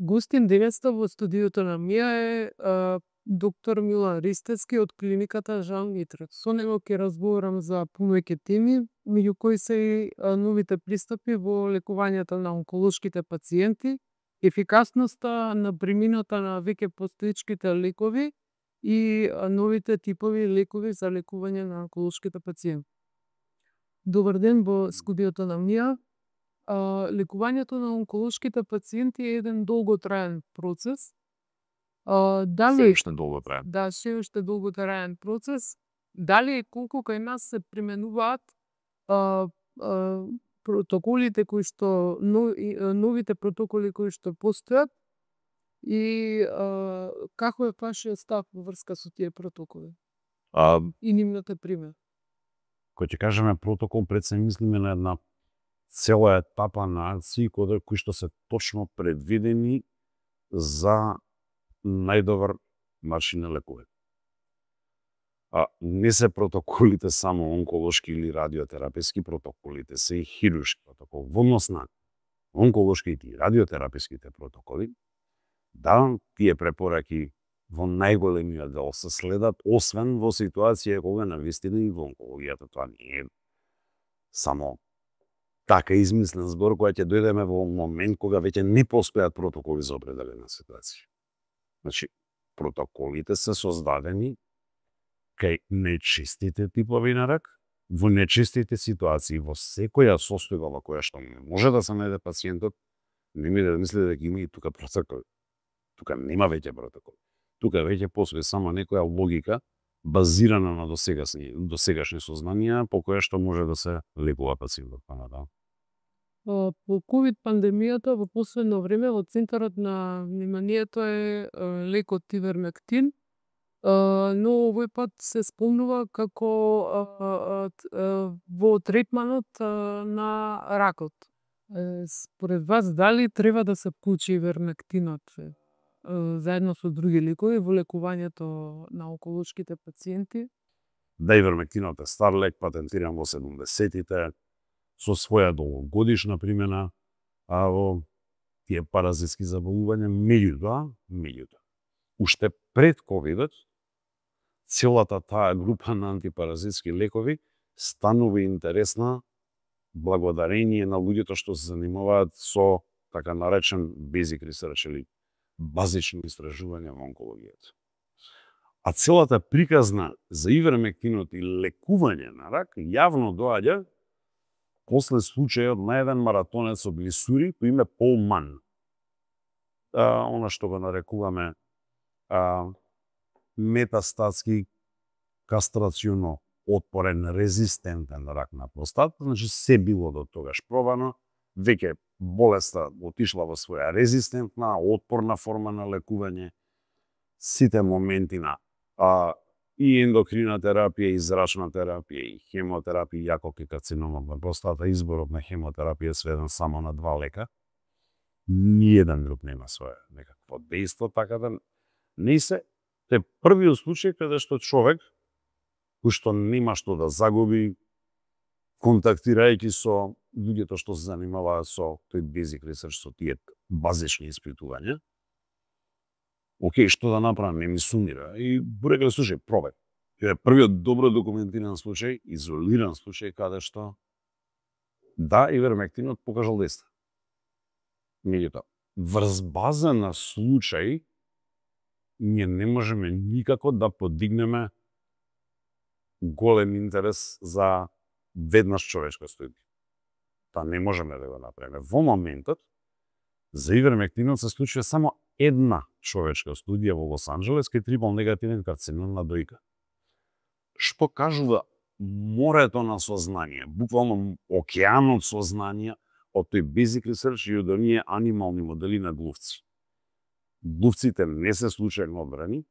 Гостин денеска во студиото на МИА е доктор Милан Ристевски од клиниката Жан Митрев. Со него ќе разговарам за повеќе теми, меѓу кои се и новите пристапи во лекувањето на онколошките пациенти, ефикасноста на примината на веќе постоечките лекови и новите типови лекови за лекување на онколошките пациенти. Добар ден во студиото на МИА. Лекувањето на онколошките пациенти е еден долготраен процес. Се уште долго трае. Да, се уште долготраен процес. Дали и колку кај нас се применуваат протоколите кои што новите протоколи кои што постојат и како е вашиот став во врска со тие протоколи и нивната примена? Кој ќе кажеме протокол, пред се мислиме на една цела етапа на акции кои што се точно предвидени за најдобар начин на лекување. Не се протоколите само онколошки или радиотераписки, протоколите се и хируршки протокол. Во однос на онколошките и радиотераписките протоколи, да, тие препораки во најголемиот дел се следат, освен во ситуација кога навистина и во онкологијата тоа не е само така измислен збор, која ќе дојдеме во момент кога веќе не постојат протоколи за определена ситуација. Значи, протоколите се создадени кај нечистите типови на рак, во нечистите ситуации, во секоја состојба во која што не може да се најде пациентот, не ми да мислите дека има и тука протокол. Тука нема веќе протокол. Тука веќе постои само некоја логика базирана на досегашни сознанија по која што може да се лекува пациентот понатаму. По ковид пандемијата во последно време во центарот на вниманието е лекот ивермектин, но овој пат се спомнува како во третманот на ракот. Според вас, дали треба да се вклучи ивермектинот заедно со други лекови во лекувањето на онколошките пациенти? Да, ивермектинот е стар лек, патентиран во 70-тите, со своја долгогодишна примена во тие паразитски заболувања, меѓутоа, уште пред ковидот, целата таа група на антипаразитски лекови станува интересна благодарение на луѓето што се занимаваат со така наречен basic research или базични истражувања во онкологијата. А целата приказна за ивермектинот и лекување на рак јавно доаѓа после случајот на еден маратонец од Мисури по име Пол Ман. Она што го нарекуваме метастатски кастрационо отпорен резистентен рак на простата, значи се било до тогаш пробано, веќе болеста отишла во своја резистентна, отпорна форма на лекување, сите моменти на и ендокрина терапија, и зрачна терапија, и хемотерапија, иако ке карциномот на простата, изборот на хемотерапија е сведен само на 2 лека, ниеден друг нема своја некакво дејство, така да не се е првиот случај каде што човек кој што нема што да загуби, контактирајќи со луѓето што се занимаваат со тој basic research, со тие базични испитувања, океј, што да направам, не ми сумира. И рекле, слушај, пробај. Е првиот добро документиран случај, изолиран случај, каде што да, ивермектинот покажал дејство. Меѓутоа, врз база на случај, ние не можеме никако да подигнеме голем интерес за веднаш човечка студија. Та не можеме да го направиме. Во моментот, за ивермектинот се случува само една човечка студија во Лос Анџелес кај трипл негативен карцином на дојка. Што кажува морето на сознание, буквално океанот сознание од тој basic research и од оние анимални модели на глувци. Глувците не се случајно одбрани,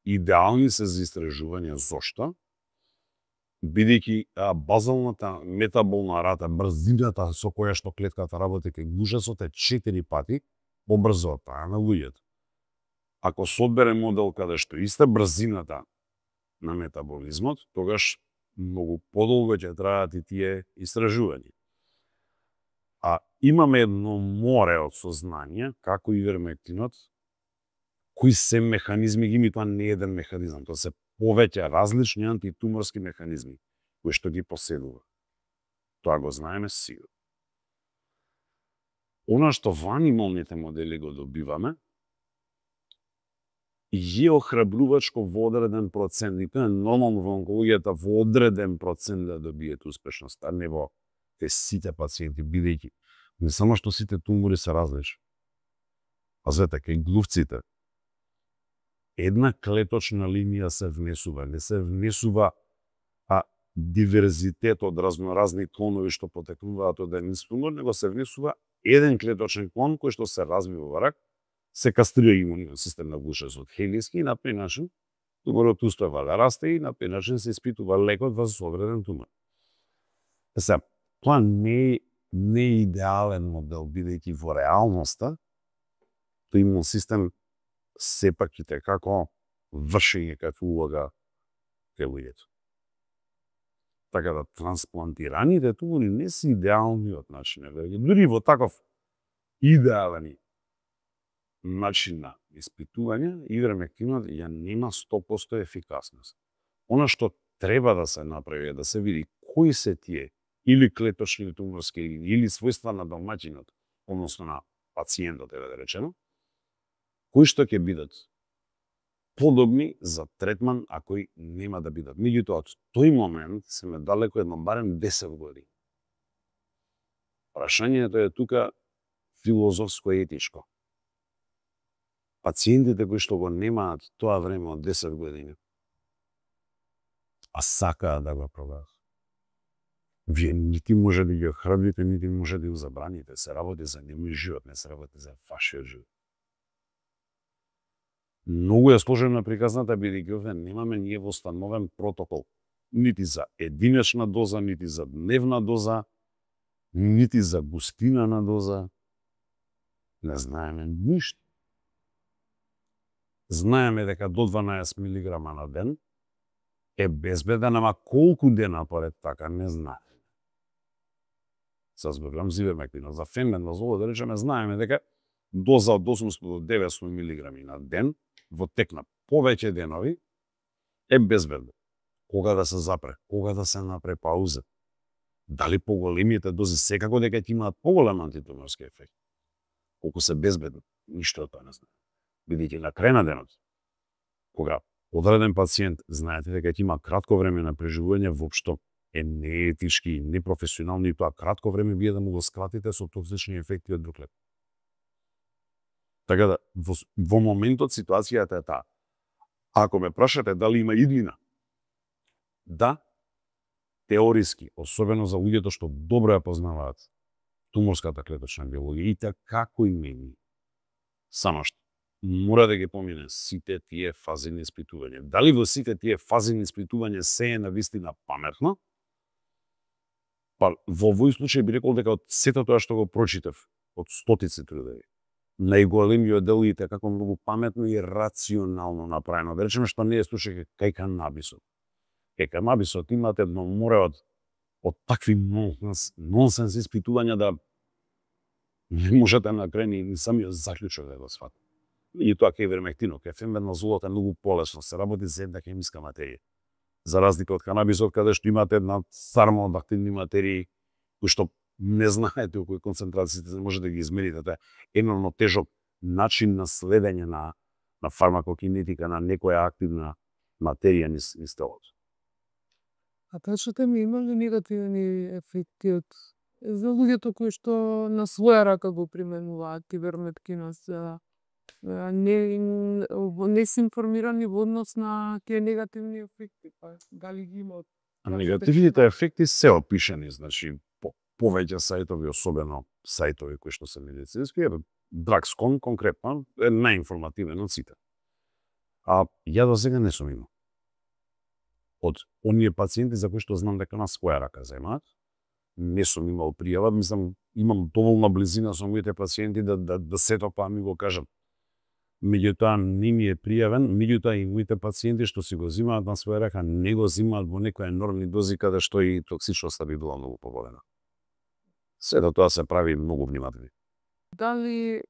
идеални се за истражување. Зошто? Бидејќи базалната метаболна рата, брзината со која што клетката работи кај глужасот е 4 пати побрзо од таа на луѓето. Ако се одбере модел каде што иста брзината на метаболизмот, тогаш многу подолго ќе траат и тие истражувања. А имаме едно море од сознание, како ивермектинот, кои се механизми, ги ми тоа не е еден механизам, тоа се повеќе различни антитуморски механизми, кои што ги поседува. Тоа го знаеме сигурно. Она што во анималните модели го добиваме, е охрабрувачко во одреден процент, и тоа е нормално во онкологијата во одреден процент да добиете успешност, а не во те сите пациенти, бидејќи не само што сите тумори се различни. А знаете, кај глувците, една клеточна линија се внесува, не се внесува диверзитет од разноразни клонови што потекнуваат од еден тумор, него се внесува еден клеточен клон кој што се развива во рак, се кастрира имуниот систем на глушецот хелиски и на тој начин туморот успева да расте и на тој начин се испитува лекот во одреден тумор. Сега, тоа не е идеален модел, бидејќи во реалноста тој имун систем сепак и како врши некаква улога кај луѓето. Така да трансплантираните тумори не се идеалниот начин, дури во таков идеален начин на испитување, ивермектинот ја нема 100% ефикасност. Она што треба да се направи е да се види кои се тие или клеточни туморски или својства на домаќинот, односно на пациентот, да речено, кои што ќе бидат подобни за третман, а кои нема да бидат. Меѓутоа, од тој момент сме далеко едно барем 10 години. Прашањето е тука филозофско-етичко. Пациентите кои што го немаат тоа време од 10 години, а сакаат да го пробаат, вие нити може да ги охрабрите, нити може да им забраните. Се работи за немој живот, не се работи за вашиот живот. Многу е сложена приказната, бидејќи овде немаме ние востановен протокол, нити за единечна доза, нити за дневна доза, нити за густина на доза. Не знаеме ништо. Знаеме дека до 12 милиграма на ден е безбеден, ама колку дена поред така не знаеме. Се зборувам за ивермектинот, за фенбендазолот, да речеме, знаеме дека доза од 800 до 900 милиграми на ден во тек на повеќе денови е безбедно. Кога да се запре, кога да се направи пауза. Дали поголемите дози секако дека ќе имаат поголем антитуморски ефект. Колку се безбедни, ништо од тоа не знае. Бидејќи на крај на денот, кога одреден пациент знаете дека ќе има кратко време на преживување, воопшто е неетички, непрофесионално и тоа кратко време вие да му го скратите со токсични ефекти од друг лек. Така да, во моментот ситуацијата е таа. Ако ме прашате дали има иднина, да, теориски, особено за луѓето што добро ја познаваат туморската клеточна биологија, и така како и мене. Само што мора да ги помине сите тие фази на испитување. Дали во сите тие фази на испитување се е навистина паметно? Па во овој случај би рекол дека од сето тоа што го прочитав, од стотици трудови, најголемиот дел е како многу паметно и рационално направено. Да речеме што не е случај кај канабисот. Кај канабисот имате едно море од такви нонсенс испитувања да не можете на крај ни самиот заклучок да го сватите. И тоа кај ивермектинот, кај фенбендазолот е многу полесно, се работи за една хемиска материја. За разлика од канабисот, каде што имате една сарма од активни материи, кои што не знаете кои концентрациите не може да ги измерите. Тоа е едно тежок начин на следење на фармакокинетика на некоја активна материја низ телото. А кажете ми, има ли негативни ефекти од за луѓето кои што на своја рака го применуваат ивермектинот, не се информирани во однос на тие негативни ефекти, па дали ги имаат? Негативните ефекти се опишани, значи повеќе сајтови, особено сајтови кои што се медицински, Драгскон конкретно е најинформативен од сите. А ја до сега не сум имал. Од оние пациенти за кои што знам дека на своја рака земаат, не сум имал пријава, мислам, имам доволна близина со моите пациенти да сето па ми го кажат. Меѓутоа не ми е пријавен, меѓутоа и моите пациенти што си го земаат на своја рака не го земаат во некои енормни дози каде што и токсичноста би била многу поголема. Сето тоа се прави многу внимателно. Дали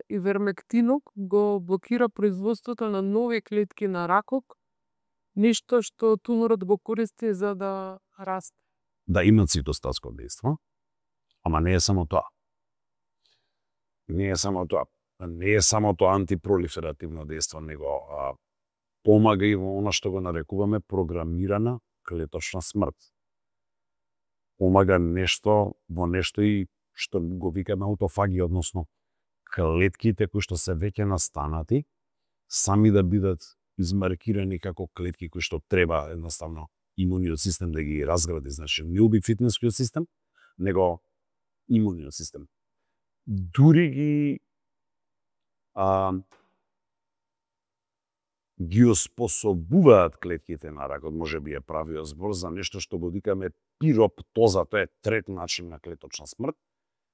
ивермектинот го блокира производството на нови клетки на ракот, нешто што туморот го користи за да расте? Да, има цитостатско дејство, ама не е само тоа. Не е само тоа. Не е само тоа антипролиферативно дејство, него помага и во она што го нарекуваме програмирана клеточна смрт. Помага нешто во нешто и што го викаме аутофагија, односно клетките кои што се веќе настанати сами да бидат измаркирани како клетки кои што треба едноставно имуниот систем да ги разгради, значи не уби фитнескиот систем, него имуниот систем. Дури ги оспособуваат клетките на ракот, може би е правиот збор за нешто што го викаме пироптоза, тоа е трет начин на клеточна смрт,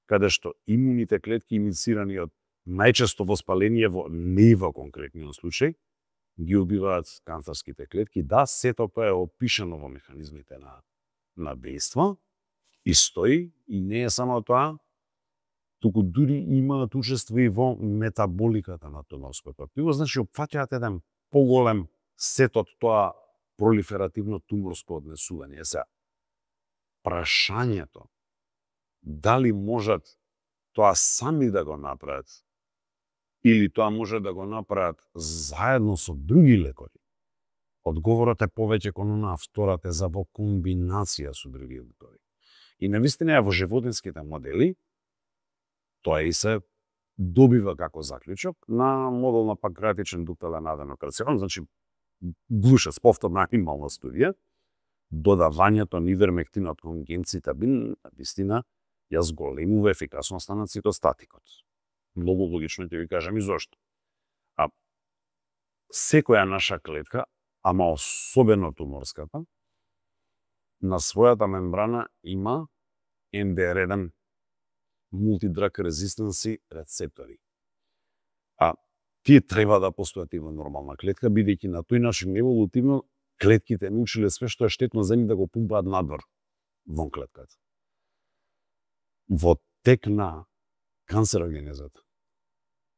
каде што имуните клетки иницирани од најчесто воспаление во не во конкретниот случај, ги убиваат канцерските клетки. Да, сето тоа е опишано во механизмите на дејство и стои, и не е само тоа, туку дури имаат учество и во метаболиката на туморското тkiво, значи опфаќаат еден поголем сет од тоа пролиферативно туморско однесување. Сега, прашањето дали можат тоа сами да го направат или тоа може да го направат заедно со други лекари, одговорот е повеќе кон онаа втората, за во комбинација со други лекари. И навистина во животинските модели тоа и се добива како заклучок на модел на панкреатичен дуктелен аденокарцином, значи глушец, повторна анимална студија, додавањето на ивермектинот кон гемцитабин навистина ја зголемува ефикасноста на цитостатикот. Многу логично ќе ви кажам и зошто. Секоја наша клетка, ама особено туморската, на својата мембрана има МДР1 multidrug resistance рецептори. Тие треба да постојат и во нормална клетка, бидејќи на тој начин еволутивно клетките научиле све што е штетно за нив да го пумпаат надвор, вон клетката. Во тек на канцерогенезата,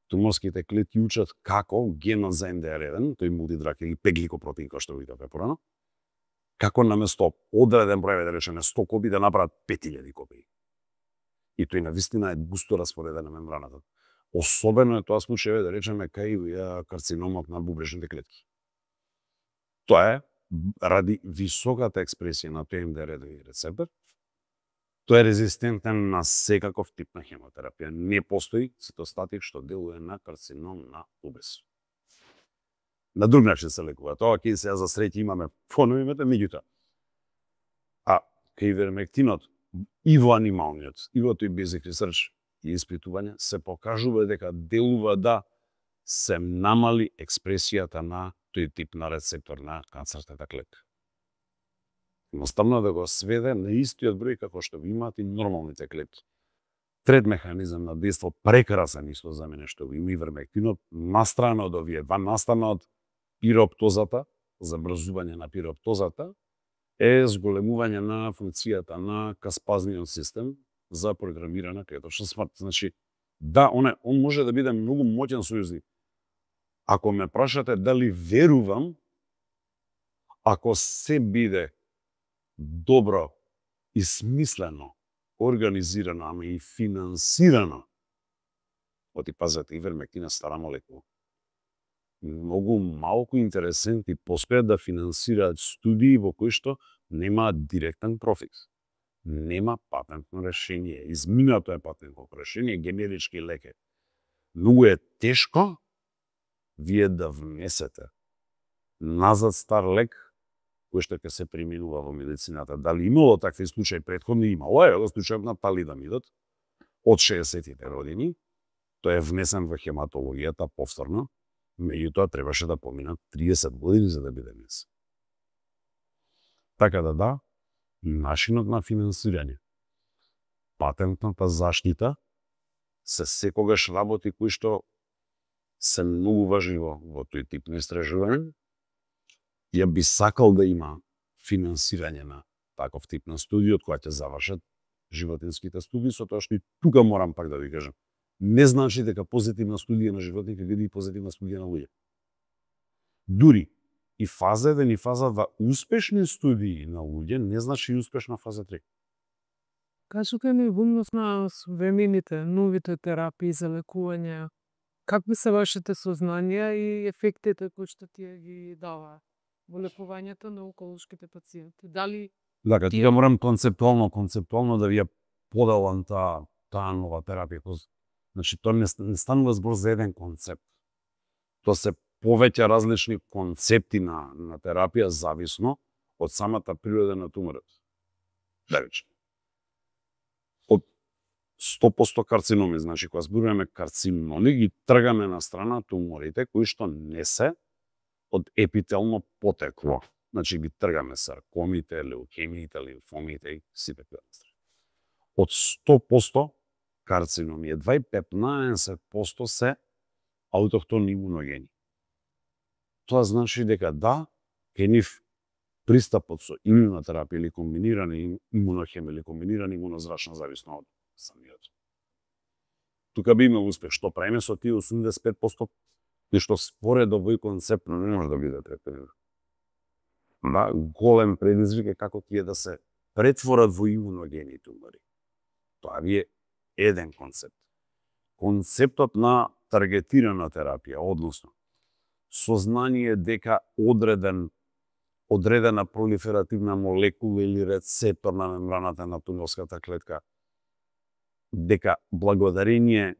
туморските клетки учат како генот за МДР1, тој мултидраг или пегликопротеин, кој што видовме порано, како наместо одреден број, да речеме 100 копии, да направат 5000 копии. И тој навистина е густо распореден на мембраната. Особено е тоа случај, да речеме, кај карциномот на бубрежните клетки. Тоа е ради високата експресија на тој МДР1 рецептор, тој е резистентен на секаков тип на хемотерапија. Не постои цитостатик што делува на карцином на бубрез. На друг начин се лекува. Тоа ќе се за среќа имаме фоновимето, меѓутоа. Кај ивермектинот и во анималниот, и во тој basic research и испитување се покажува дека делува да се намали експресијата на тој тип на рецептор на канцерската клетка. Едноставно да го сведе на истиот број како што го имаат и нормалните клетки. Трет механизам на дејство, прекрасен исто за мене што го има ивермектинот, настрана од овие два, настана од пироптозата, забрзување на пироптозата, е зголемување на функцијата на каспазниот систем за програмирана клеточна смрт. Значи, да, он може да биде многу моќен сојузник. Ако ме прашате дали верувам, ако се биде добро и смислено, организирано, ама и финансирано, оти пазете, ивермектина стара молекула, многу малку интересенти постојат да финансираат студии во кои што немаат директен профит. Нема патентно решение. Изминато е патентно решение, генерички лек е. Многу е тешко вие да внесете назад стар лек кој што ќе се применува во медицината. Дали имало такви случаи претходни? Има. Ова е случајот на талидамидот од 60-тите години. Тој е внесен во хематологијата повторно, меѓутоа требаше да поминат 30 години за да биде внесен. Така да, начинот на финансирање, патентната заштита се секогаш работи кои што се многу важни во тој тип на истражување. Ја би сакал да има финансирање на таков тип на студии од која ќе завршат животинските студии, со тоа што и тука морам пак да ви кажам. Не значи дека позитивна студија на животни ќе биде и позитивна студија на луѓе. Дури и фаза 1 и фаза 2 успешни студии на луѓе не значи и успешна фаза 3. Кажете ми во однос на современите, новите терапии за лекување, какви се вашите сознанија и ефектите кои што тие ги дава во лекувањето на онколошките пациенти? Дали Така, тие морам концептуално да ви ја поделам таа нова терапија. Значи, тоа не станува збор за еден концепт. Тоа се повеќе различни концепти на терапија, зависно од самата природа на туморот. Да речем. Од 100% карциноми, значи, кога зборуваме карциноми, ги тргаме на страна туморите кои што не се од епително потекло. Значи, ги тргаме саркомите, леукемиите, лимфомите и сите кои на страна. Од 100% карциноми, едва и 15% се аутохтонни имуногени. Тоа значи дека да, ке нив пристапот со имунотерапија или комбинирани имунохем или комбинирани имунозрачна зависно од самиот. Тука би имал успех. Што правиме со тие 85%, нешто споредово и концептно не може да биде третирано. Да, голем предизвик е како тие да се претворат во имуногени тумори. Тоа ви е еден концепт. Концептот на таргетирана терапија, односно сознание дека одредена пролиферативна молекула или рецептор на мембраната на туморската клетка, дека благодарение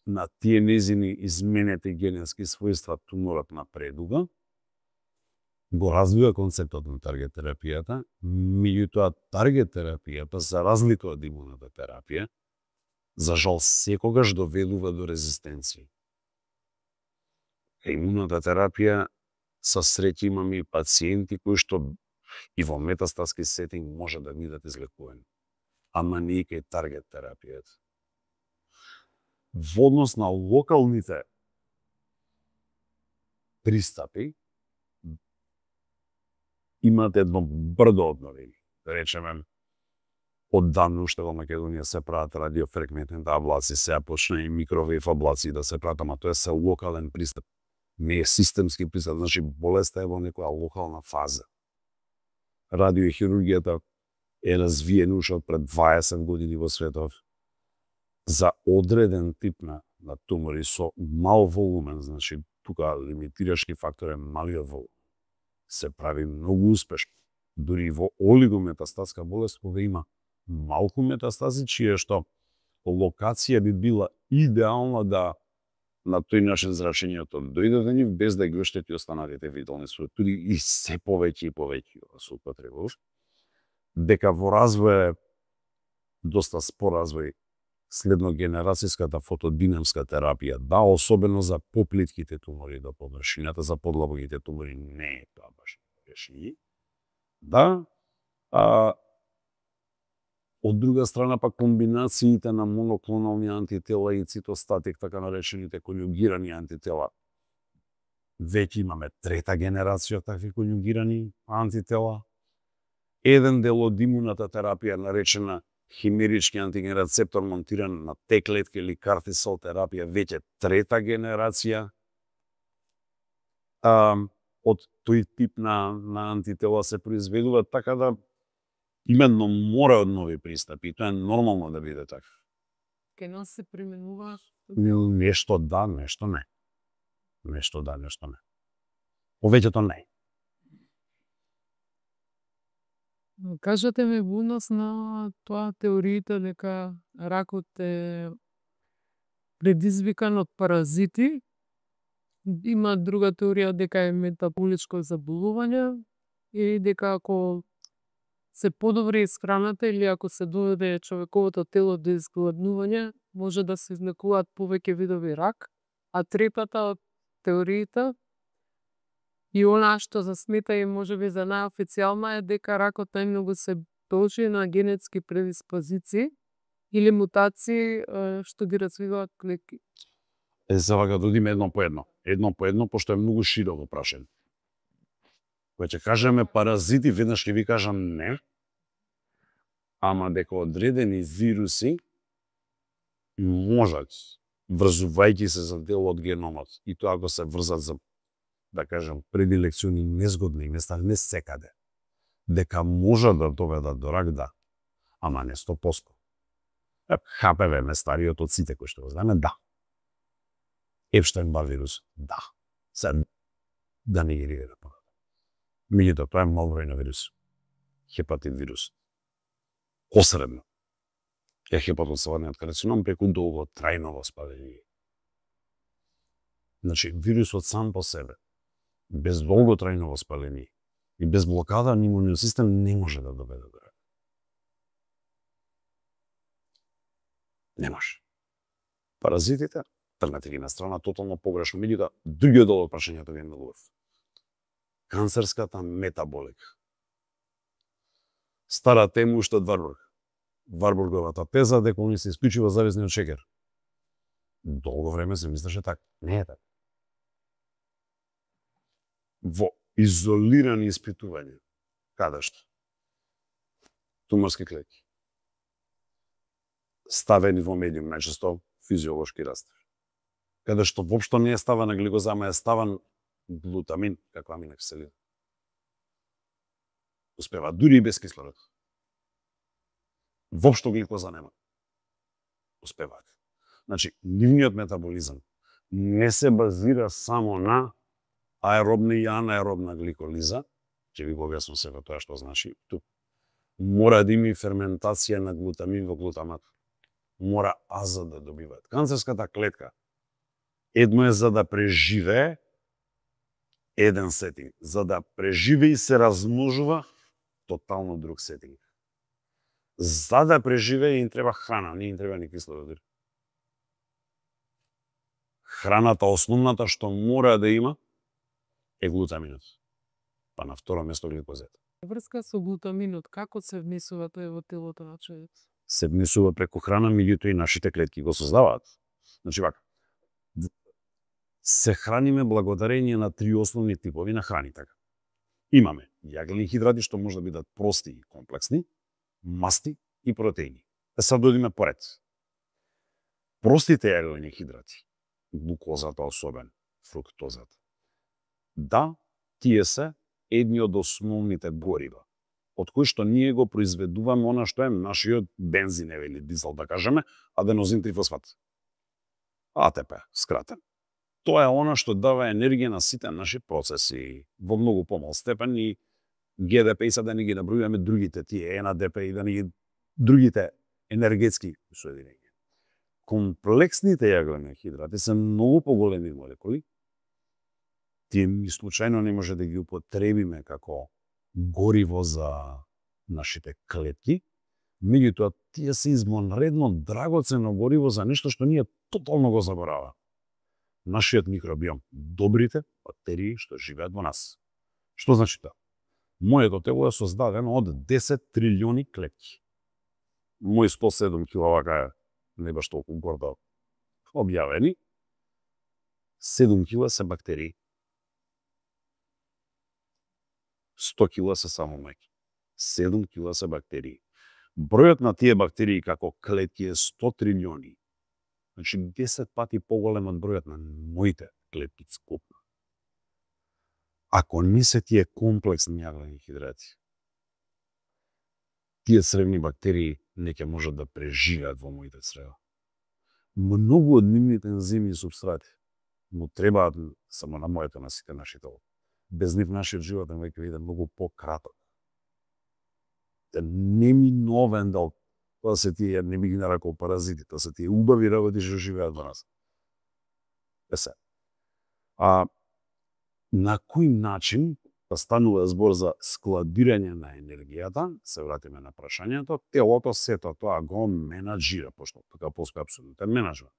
на тие незини изменети генетски својства туморот напредува, го развива концептот на таргет терапијата, меѓутоа таргет терапијата, за разлика од имуната терапија, за жал секогаш доведува до резистенција. Имуната терапија, со среќа имаме и пациенти кои што и во метастатски сетинг може да бидат излекувани. Ама не и кај таргет терапијата. Во однос на локалните пристапи, имате едно брдо обновени. Да речеме, оддавна уште во Македонија се прават радиофреквентните аблации, сега почна и микровейв аблации да се прават, ама тоа е се локален пристап. Не е системски пристап, значи болеста е во некоја локална фаза. Радиохирургијата е развиена уште од пред 20 години во светот за одреден тип на тумори со мал волумен, значи тука лимитирачки фактор е малиот волумен. Се прави многу успешно. Дури во олигометастатска болест, кога има малку метастази, чие што локација би била идеална да на тој начин зрачењето дојде до нив без да ги оштети останатите витални структури и се повеќе и повеќе се употребува. Дека во развој е доста спор развој следногенерацијската фотодинамска терапија, да, особено за поплитките тумори до површината, за подлабоките тумори не е тоа баш решение. Да, од друга страна пак комбинациите на моноклонални антитела и цитостатик, така наречените конјугирани антитела. Веќе имаме трета генерација такви конјугирани антитела. Еден дел од имуната терапија наречена химерички антиген рецептор монтиран на Т клетка или картисол терапија, веќе трета генерација од тој тип на антитела се произведува, така да именно мора од нови пристапи, и тоа е нормално да биде така. Ке нас се применува? Нешто да, нешто не. Нешто да, нешто не. Повеќето не. Кажете ми во однос на тоа теориите дека ракот е предизвикан од паразити. Има друга теорија дека е метаболичко заболување и дека ако се подобри исхраната или ако се доведе човековото тело до изгладнување, може да се излекуваат повеќе видови рак. А третата од теориите и она што за смета и можеби за најофицијална е дека ракот најмногу се должи на генетски предиспозиции или мутации што ги развиваат клетки. Сега да додиме едно по едно. Едно по едно, пошто е многу широко прашање. Кога ќе кажеме паразити, веднаш ќе ви кажам не. ама дека одредени вируси можат, врзувајќи се за дел од геномот, и тоа ако се врзат за, да кажем, предилекциони незгодни места, не секаде, дека можат да доведат до рак, да, ама не 100%. ХПВ ме стариот од сите кои што го знаеме, да. Епштайн-Бар вирус, да. Се да не ги реагира понатаму. Меѓутоа, тоа е малбројна вирус. Хепатит вирус. Посредно. Е хепатосаварниот карцином преку долго трајно воспаление. Значи, вирусот сам по себе, без долго трајно воспаление и без блокада на имуниот систем не може да доведе до рак. Не може. Паразитите, тргнете ги на страна, тотално погрешно. Меѓутоа, другиот дел од прашањето ви е многу убав. Канцерската метаболика. Стара тема уште од Варбург. Варбурговата теза дека они се исклучиво зависни од шекер. Долго време се мислеше така. Не е така. Во изолирани испитувања, каде што туморски клетки ставени во медиум, најчесто физиолошки растеж, каде што воопшто не е ставана гликоза, ама е ставан глутамин, како аминокиселина. Успева дури и без кислород. Воопшто гликоза нема. Успеваат. Значи, нивниот метаболизам не се базира само на аеробна и анаеробна гликолиза, ќе ви го објаснам сега тоа што значи. Мора да има и ферментација на глутамин во глутамат. Мора азот да добиваат. Канцерската клетка едно е за да преживее еден сетинг, за да преживее и се размножува тотално друг сетинг. За да преживее им треба храна, не им треба ни кислород. Храната основната што мора да има е глутаминот. Па на второ место гликозата. Врска со глутаминот, како се внесува тој во телото на човек? Се внесува преку храна, меѓутоа и нашите клетки го создаваат. Значи вака, се храниме благодарение на три основни типови на храни. Така. Имаме јаглени хидрати што може да бидат прости и комплексни, масти и протеини. Сега дојдеме поред. Простите јаглени хидрати, глукозата особено, фруктозата. Да, тие се едни од основните горива, од кои што ние го произведуваме она што е нашиот бензин или дизел, да кажеме, аденозин трифосфат. АТП, скратен. Тоа е она што дава енергија на сите наши процеси, во многу помал степен и ГДП, и сега да не ги набројуваме другите, тие НАДП и да не ги другите енергетски соединења. Комплексните јаглени хидрати се многу поголеми молекули. Тие ни случајно не може да ги употребиме како гориво за нашите клетки, меѓутоа тие се извонредно драгоцено гориво за нешто што ние тотално го забораваме. Нашиот микробиом, добрите бактерии што живеат во нас. Што значи тоа? Моето тело е создадено од 10 трилиони клетки. Мој 107 кила вака не баш толку гордо објавени. 7 кила се бактерии. 100 кила се само мајки. 7 кила се бактерии. Бројот на тие бактерии како клетки е 100 трилиони. Значи 10 пати поголем од бројот на моите клетки скопно. Ако не се тие комплексни јаглени хидрати, тие цревни бактерии не ќе можат да преживеат во моите црева. Многу од нивните ензими и субстрати му требаат само на моето, на сите наши тело. Без нив нашиот живот е веќе биде многу пократок. Неминовен дел, тоа се тие, не би ги нарекол паразити, тоа се тие убави работи што живеат во нас. На кој начин станува збор за складирање на енергијата, се вратиме на прашањето, телото сето тоа го менаџира, пошто така постои апсолутен менаџмент.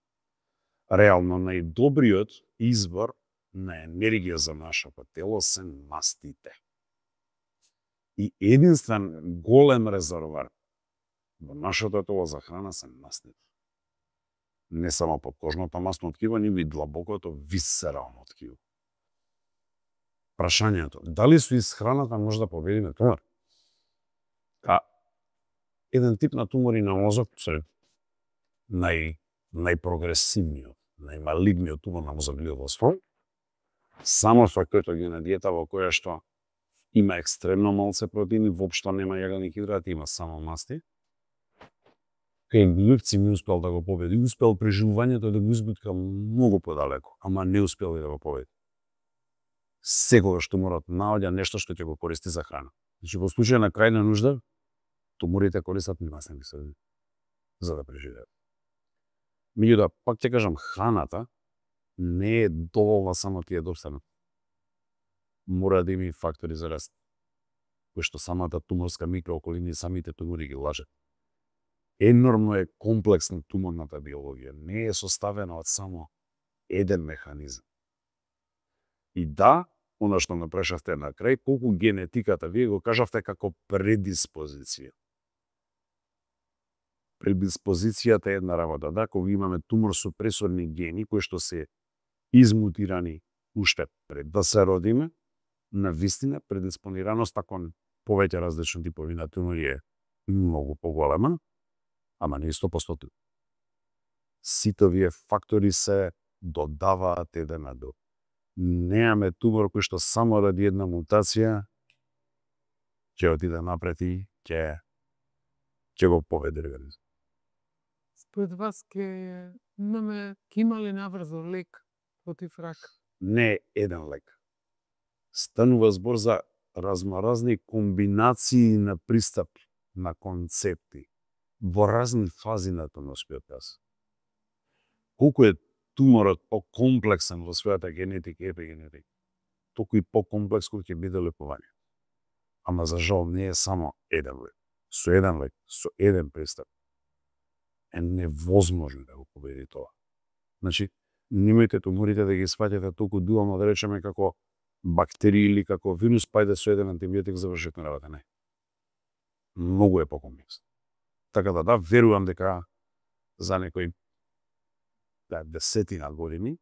Реално најдобриот избор на енергија за нашето тело се мастите. И единствен голем резервоар во нашето тело за храна се мастите. Не само подкожното масно ткиво, ни и длабокото висцерално ткиво. Прашањето, дали со исхраната може да победиме тумор? еден тип на тумори на мозок, се најпрогресивниот, најмалигниот тумор на мозоглиовост, само факторот на диета во која што има екстремно малце протеини, воопшто нема јагални хидрати, има само масти. Кај глупци ми успел да го победи, успел преживувањето да го избутка многу подалеку, ама не успел и да го победи. Секогаш туморот наоѓа нешто што ќе го користи за храна. Значи во случај на крајна нужда, туморите користат масни киселини за да преживеат. Меѓутоа, пак ќе кажам, храната не е доволна само ти е достанат. Мора да има и фактори за раст, кои што самата туморска микрооколина и самите тумори ги лажат. Енормно е комплексна туморната биологија, не е составена од само еден механизам. И да, она што ме прашавте на крај, колку генетиката, вие го кажавте како предиспозиција. Предиспозицијата е една работа, да, кога имаме тумор со пресорни гени кои што се измутирани уште пред да се родиме, на вистина предиспонираноста кон повеќе различни типови на тумори е многу поголема, ама не 100%. Сите овие фактори се додаваат еден на друг. Немаме тумор кој што само ради една мутација ќе отиде напред и ќе го победи организмот. Според вас ќе има ли наврзо лек против рак? Не е еден лек. Станува збор за разноразни комбинации на пристап, на концепти, во разни фази на туморскиот процес. Колку е туморот покомплексен во својата генетика и епигенетика, толку и покомплекс кој ќе биде лекување. Ама за жал не е само еден лек. Со еден лек, со еден пристап е невозможно да го победи тоа. Значи, немојте туморите да ги сваќате толку дуално, да речеме, како бактерии или како вирус, па иде со еден антибиотик завршете на работа. Не. Многу е покомплексно. Така да, верувам дека за некои десетина години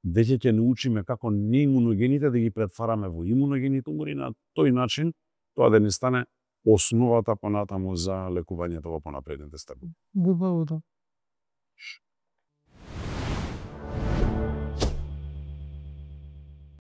веќе ќе научиме како неимуногените да ги претвараме во имуногени тумори, на тој начин тоа да ни стане основата понатаму за лекувањето во понапредните стапи. Добро.